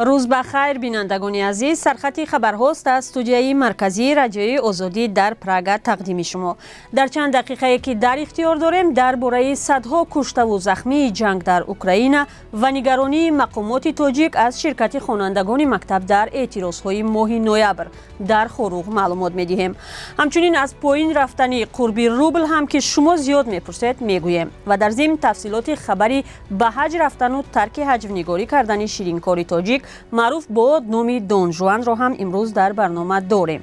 Рӯз ба хайр, бинандагони азиз. Сархати хабарҳост аз студияи марказии Радиои Озодӣ дар Прага тақдими шумо. Дар чанд дақиқае, ки дар ихтиёр дорем, дар бораи садҳо куштаву захмии ҷанг дар Украина ва нигаронии мақомоти тоҷик аз ширкати хонандагони мактаб дар эътирозҳои моҳи ноябр дар Хоруғ маълумот медиҳем. Ҳамчунин аз поин рафтани қурби рубл ҳам, ки шумо зиёд мепурсед, мегӯем ва дар зимн тафсилоти хабари ба ҳаҷ рафтану тарки ҳаҷвнигорӣ кардани ширинкори тоҷик, маъруф бо номи Дон Жуанро ҳам имрӯз дар барнома дорем.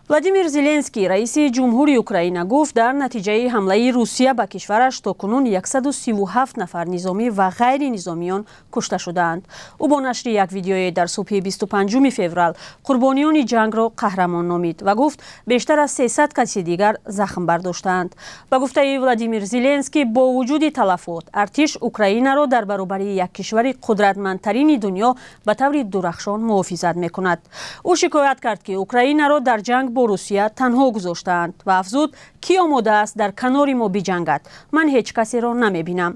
Владимир Зеленский, раиси ҷумҳури Украина, гуфт, дар натиҷаи ҳамлаи Русия ба кишвараш то кунун 137 нафар низомӣ ва ғайринизомиён кушта шудаанд. Ӯ бо нашри як видеое дар субҳи 25 феврал қурбониёни ҷангро қаҳрамон номид ва гуфт, бештар аз 300 каси дигар захм бардоштаанд. Ба гуфтаи Владимир Зеленский, бо вуҷуди талафот, артиш Украинаро дар баробари як кишвари қудратмандтарини дунё ба таври дурахшон муҳофизат мекунад. Ӯ шикоят кард, ки Украинаро дар ҷанг бо Русия танҳо гузоштаанд ва афзуд, кӣ омода аст дар канори мо биҷангад? Ман ҳеҷ касеро намебинам.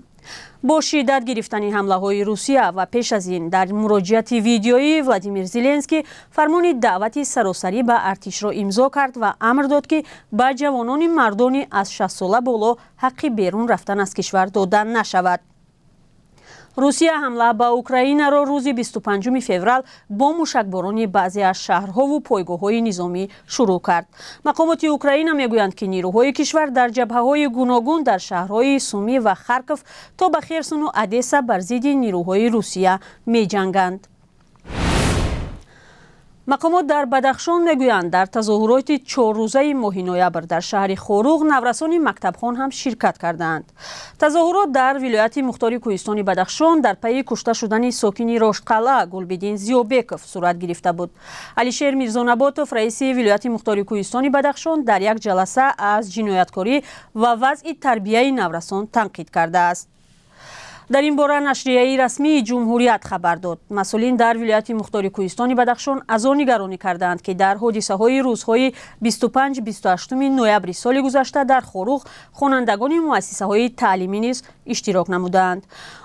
Бо шиддат гирифтани ҳамлаҳои Русия ва пеш аз ин дар муроҷиати видеоӣ Владимир Зеленский фармони даъвати саросарӣ ба артишро имзо кард ва амр дод, ки ба ҷавонони мардони аз 60сола боло ҳаққи берун рафтан аз кишвар дода нашавад. Русия ҳамла ба Украинаро рӯзи 25 феврал бо мушакборони баъзе аз шаҳрҳову пойгоҳҳои низомӣ шурӯъ кард. Мақомоти Украина мегӯянд, ки нирӯҳои кишвар дар ҷабҳаҳои гуногун дар шаҳрҳои Сумӣ ва Харков то ба Херсону Одесса бар зидди нирӯҳои Русия меҷанганд. Мақомот дар Бадахшон мегӯянд, дар тазоҳуроти чоррӯзаи моҳи ноябр дар шаҳри Хоруғ наврасони мактабхон ҳам ширкат кардаанд. Тазоҳурот дар вилояти мухтори кӯҳистони Бадахшон дар пайи кушта шудани сокини Роштқалъа Гулбиддин Зиёбеков сурат гирифта буд. Алишер Мирзонаботов, раиси вилояти мухтори кӯҳистони Бадахшон, дар як ҷаласа аз ҷинояткорӣ ва вазъи тарбияи наврасон танқид кардааст. Дар ин бора нашрияи расмии Ҷумҳурият хабар дод. Масъулин дар вилояти мухтори кӯҳистони Бадахшон аз он нигаронӣ кардаанд, ки дар ҳодисаҳои рӯзҳои 25-28 ноябри соли гузашта дар Хоруғ хонандагони муассисаҳои таълимӣ низ иштирок намудаанд.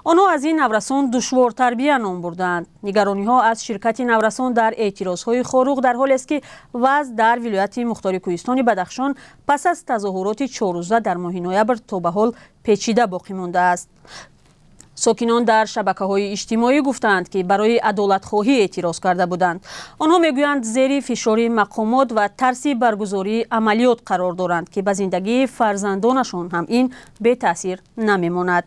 Онҳо аз ин наврасон душвортарбия ном бурдаанд. Нигарониҳо аз ширкати наврасон дар эътирозҳои Хоруғ дар ҳолест, ки вазъ дар вилояти мухтори кӯҳистони Бадахшон пас аз тазоҳуроти чоррӯза дар моҳи ноябр то ба ҳол печида боқӣ мондааст. Сокинон дар шабакаҳои иҷтимоӣ гуфтаанд, ки барои адолатхоҳӣ эътироз карда буданд. Онҳо мегӯянд, зери фишори мақомот ва тарси баргузории амалиёт қарор доранд, ки ба зиндагии фарзандонашон ҳам ин бетаъсир намемонад.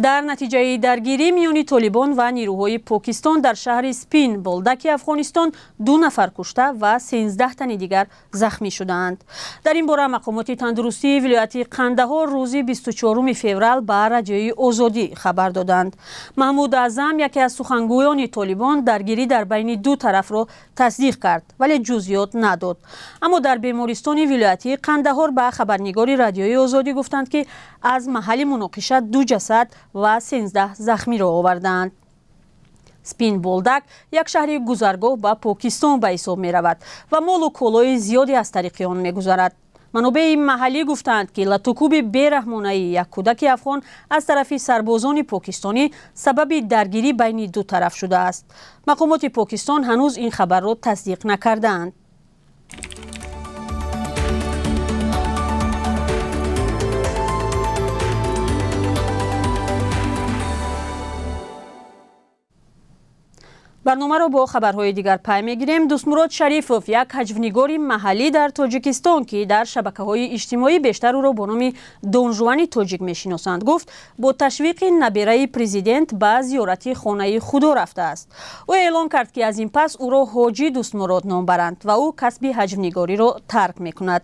Дар натиҷаи даргирӣ миёни толибон ва нирӯҳои Покистон дар шаҳри Спин Болдаки Афғонистон ду нафар кушта ва 13 тани дигар захмӣ шудаанд. Дар ин бора мақомоти тандурустии вилояти Қандаҳор рӯзи 24 феврал ба Радиои Озодӣ хабар доданд. Маҳмуд Аъзам, яке аз сухангӯёни толибон, даргирӣ дар байни ду тарафро тасдиқ кард, вале ҷузъиёт надод. Аммо дар бемористони вилоятии Қандаҳор ба хабарнигори Радиои Озодӣ гуфтанд, ки аз маҳалли муноқиша ду ҷасад ва 13 захмиро овардаанд. Спин Болдак як шаҳри гузаргоҳ ба Покистон ба ҳисоб меравад ва молу колои зиёде аз тариқи он мегузарад. Манобеи маҳаллӣ гуфтаанд, ки латукуби бераҳмонаи як кӯдаки афғон аз тарафи сарбозони покистонӣ сабаби даргирӣ байни ду тараф шудааст. Мақомоти Покистон ҳанӯз ин хабарро тасдиқ накардаанд. Барномаро бо хабарҳои дигар пай мегирем. Дӯстмурод Шарифов, як ҳаҷвнигори маҳаллӣ дар Тоҷикистон, ки дар шабакаҳои иҷтимоӣ бештар ӯро бо номи Донжуани тоҷик мешиносанд, гуфт, бо ташвиқи набераи президент ба зиёрати хонаи Худо рафтааст. Ӯ эълон кард, ки аз ин пас ӯро Ҳоҷӣ Дӯстмурод ном баранд ва ӯ касби ҳаҷвнигориро тарк мекунад.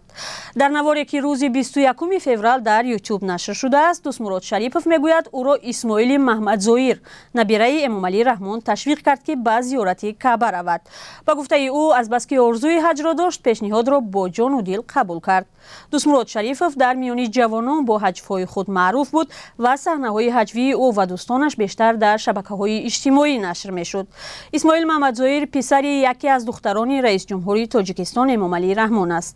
Дар наворе, ки рӯзи 21 феврал дар Ютуб нашр шудааст, Дӯстмурод Шарипов мегӯяд, ӯро Исмоили Маҳмадзоир, набераи Эмомалӣ Раҳмон, ташвиқ кард, ки ба зиёрати Каъба равад. Ба гуфтаи ӯ, азбаски орзуи ҳаҷро дошт, пешниҳодро бо ҷону дил қабул кард. Дӯстмурод Шарифов дар миёни ҷавонон бо ҳаҷвҳои худ маъруф буд ва саҳнаҳои ҳаҷвии ӯ ва дӯстонаш бештар дар шабакаҳои иҷтимоӣ нашр мешуд. Исмоил Маҳмадзоир писари яке аз духтарони раисҷумҳури Тоҷикистон Эмомалӣ Раҳмон аст.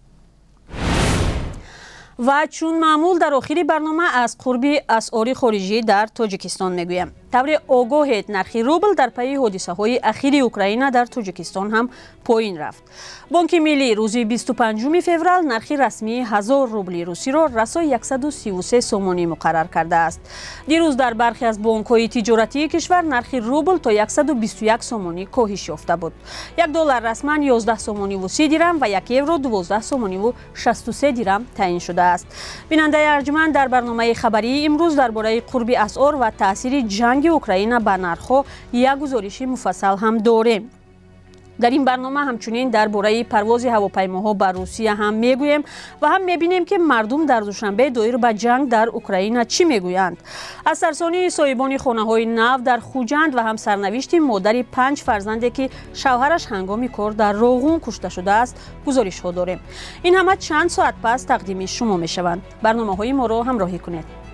Ва чун маъмул, дар охири барнома аз қурби асъори хориҷӣ дар Тоҷикистон мегӯям. Тавре огоҳед, нархи рубл дар пайи ҳодисаҳои ахири Украина дар Тоҷикистон ҳам поин рафт. Бонки Миллӣ рӯзи 25 феврал нархи расмии 1000 рубли русиро расо 133 сомонӣ муқаррар кардааст. Дирӯз дар бархе аз бонкҳои тиҷоратии кишвар нархи рубл то 121 сомонӣ коҳиш ёфта буд. 1 доллар расман 11 сомониву 30 дирам ва 1 евро 12 сомониву 63 дирам таъин шудааст. Бинандаи арҷманд, дар барномаи хабарии имрӯз дар бораи қурби асъор ва таъсири ҷанги Украина ба нархҳо як гузориши муфассал ҳам дорем. Дар ин барнома ҳамчунин дар бораи парвози ҳавопаймоҳо ба Русия ҳам мегӯем ва ҳам мебинем, ки мардум дар Душанбе доир ба ҷанг дар Украина чӣ мегӯянд. Аз сарсонии соҳибони хонаҳои нав дар Хуҷанд ва ҳам сарнавишти модари панҷ фарзанде, ки шавҳараш ҳангоми кор дар Роғун кушта шудааст, гузоришҳо дорем. Ин ҳама чанд соат пас тақдими шумо мешаванд. Барномаҳои моро ҳамроҳӣ кунед.